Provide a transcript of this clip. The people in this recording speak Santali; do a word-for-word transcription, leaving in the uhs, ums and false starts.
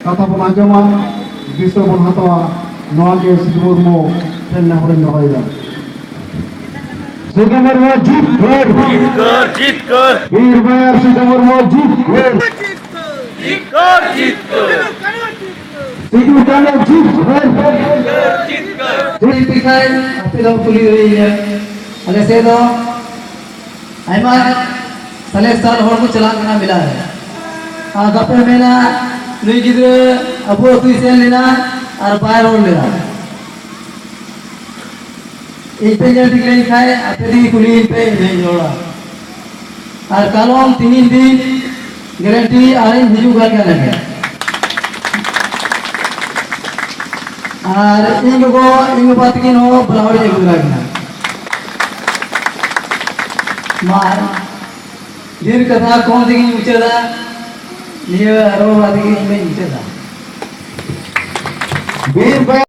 ᱠᱟᱛᱷᱟ ᱵᱚᱱ ᱟᱸᱡᱚᱢᱟ, ᱫᱤᱥᱟᱹ ᱵᱚᱱ ᱦᱟᱛᱟᱣᱟ, ᱱᱚᱣᱟ ᱜᱮ ᱥᱤᱫᱩ ᱢᱩᱨᱢᱩ ᱴᱷᱮᱱ ᱱᱮᱦᱚᱨᱤᱧ ᱫᱚᱦᱚᱭᱮᱫᱟ᱾ ᱥᱤᱫᱩ ᱢᱩᱨᱢᱩ ᱡᱤᱛᱠᱟᱹᱨ᱾ ᱡᱤᱛᱠᱟᱹᱨ, ᱡᱤᱛᱠᱟᱹᱨ᱾ ᱵᱤᱨ ᱵᱟᱭᱟᱨ ᱥᱤᱫᱩ ᱢᱩᱨᱢᱩ ᱡᱤᱛᱠᱟᱹᱨ᱾ ᱡᱤᱛᱠᱟᱹᱨ, ᱡᱤᱛᱠᱟᱹᱨ᱾ ᱥᱤᱫᱩ ᱠᱟᱹᱱᱦᱩ ᱡᱤᱛᱠᱟᱹᱨ᱾ ᱡᱤᱛᱠᱟᱹᱨ, ᱡᱤᱛᱠᱟᱹᱨ᱾ ᱡᱤᱛᱠᱟᱹᱨ᱾ ᱟᱯᱮ ᱫᱚ ᱠᱩᱞᱤ ᱦᱩᱭᱮᱱᱟ, ᱟᱞᱮ ᱥᱮᱫ ᱫᱚ ᱟᱭᱢᱟ ᱥᱟᱞᱮ ᱥᱟᱞ ᱦᱚᱲ ᱠᱚ ᱪᱟᱞᱟᱜ ᱠᱟᱱᱟ ᱢᱮᱞᱟ ᱨᱮ᱾ ᱟᱨ ᱵᱟᱯᱮ ᱢᱮᱱᱟ, ᱱᱩᱭ ᱜᱤᱫᱽᱨᱟᱹ ᱟᱵᱚ ᱟᱹᱛᱩᱭ ᱥᱮᱱ ᱞᱮᱱᱟ ᱟᱨ ᱵᱟᱭ ᱨᱚᱲ ᱞᱮᱱᱟ᱾ ᱤᱧ ᱯᱮ ᱧᱮᱞ ᱴᱷᱤᱠ ᱞᱮᱱ ᱠᱷᱟᱱ ᱟᱯᱮ ᱛᱮᱜᱮ ᱠᱩᱞᱤᱭᱤᱧ ᱯᱮ, ᱤᱧ ᱦᱚᱧ ᱨᱚᱲᱟ᱾ ᱟᱨ ᱠᱟᱞᱚᱢ ᱛᱤᱦᱤᱧ ᱫᱤᱱ ᱜᱮᱨᱮᱱᱴᱤ ᱟᱨᱤᱧ ᱦᱤᱡᱩᱜ ᱠᱟᱱ ᱜᱮᱭᱟ ᱱᱟᱦᱟᱜ᱾ ᱟᱨ ᱤᱧ ᱜᱚᱜᱚ, ᱤᱧ ᱵᱟᱵᱟ ᱛᱟᱹᱠᱤᱱ ᱦᱚᱸ ᱵᱟᱱᱟ ᱦᱚᱲᱤᱧ ᱟᱹᱜᱩ ᱫᱟᱨᱟ ᱠᱤᱱᱟ᱾ ᱢᱟ, ᱰᱷᱮᱨ ᱠᱟᱛᱷᱟ ᱠᱚᱢ ᱛᱮᱜᱮᱧ ᱢᱩᱪᱟᱹᱫᱟ, ᱱᱤᱭᱟᱹ ᱨᱚᱲ ᱵᱟᱲᱟ ᱛᱮᱜᱮ ᱤᱧ ᱫᱚᱧ ᱢᱩᱪᱟᱹᱫᱟ᱾ ᱵᱤᱨ ᱵᱟᱭᱟᱨ